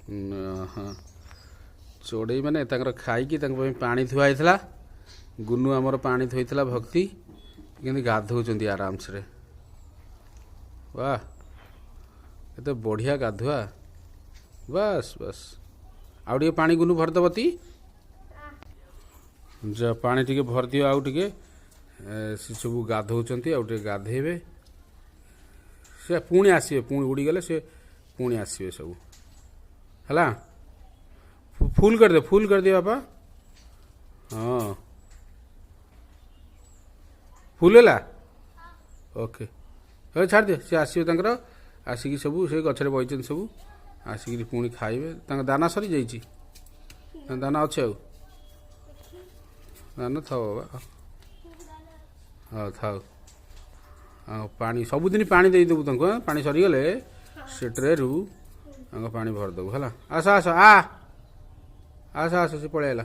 ହଁ, ଚଢ଼େଇ ମାନେ ତାଙ୍କର ଖାଇକି ତାଙ୍କ ପାଇଁ ପାଣି ଥୁଆ ହେଇଥିଲା। ଗୁନୁ ଆମର ପାଣି ଥୋଇଥିଲା। ଭକ୍ତି କେମିତି ଗାଧଉଛନ୍ତି ଆରାମସରେ। ବାह, କେତେ ବଢ଼ିଆ ଗାଧୁଆ! ବାସ୍ ବାସ୍, ଆଉ ଟିକେ ପାଣି ଗୁନୁ ଭରିଦେବତି। ଯା, ପାଣି ଟିକେ ଭରିଦିଅ ଆଉ ଟିକେ। ସେ ସବୁ ଗାଧଉଛନ୍ତି, ଆଉ ଟିକେ ଗାଧେଇବେ। ସେ ପୁଣି ଆସିବେ, ପୁଣି ଉଡ଼ିଗଲେ ସେ ପୁଣି ଆସିବେ ସବୁ। ହେଲା, ଫୁଲ୍ କରିଦେ, ଫୁଲ୍ କରିଦିଅ ବାପା। ହଁ, ଫୁଲ୍ ହେଲା। ଓକେ, ହଉ, ଛାଡ଼ିଦିଅ। ସେ ଆସିବେ ତାଙ୍କର, ଆସିକି ସବୁ ସେ ଗଛରେ ବଇଛନ୍ତି ସବୁ, ଆସିକିରି ପୁଣି ଖାଇବେ। ତାଙ୍କ ଦାନା ସରିଯାଇଛି ନା ଦାନା ଅଛି? ଆଉ ଦାନା ଥାଉ ବାବା। ହଁ, ଥାଉ। ଆଉ ପାଣି ସବୁଦିନ ପାଣି ଦେଇଦେବୁ ତାଙ୍କୁ। ଆଁ? ପାଣି ସରିଗଲେ ସେ ଟ୍ରେରୁ ତାଙ୍କ ପାଣି ଭରିଦେବୁ। ହେଲା, ଆସ ଆସ, ଆ ଆସ ଆସ। ସେ ପଳେଇ ଆଇଲା।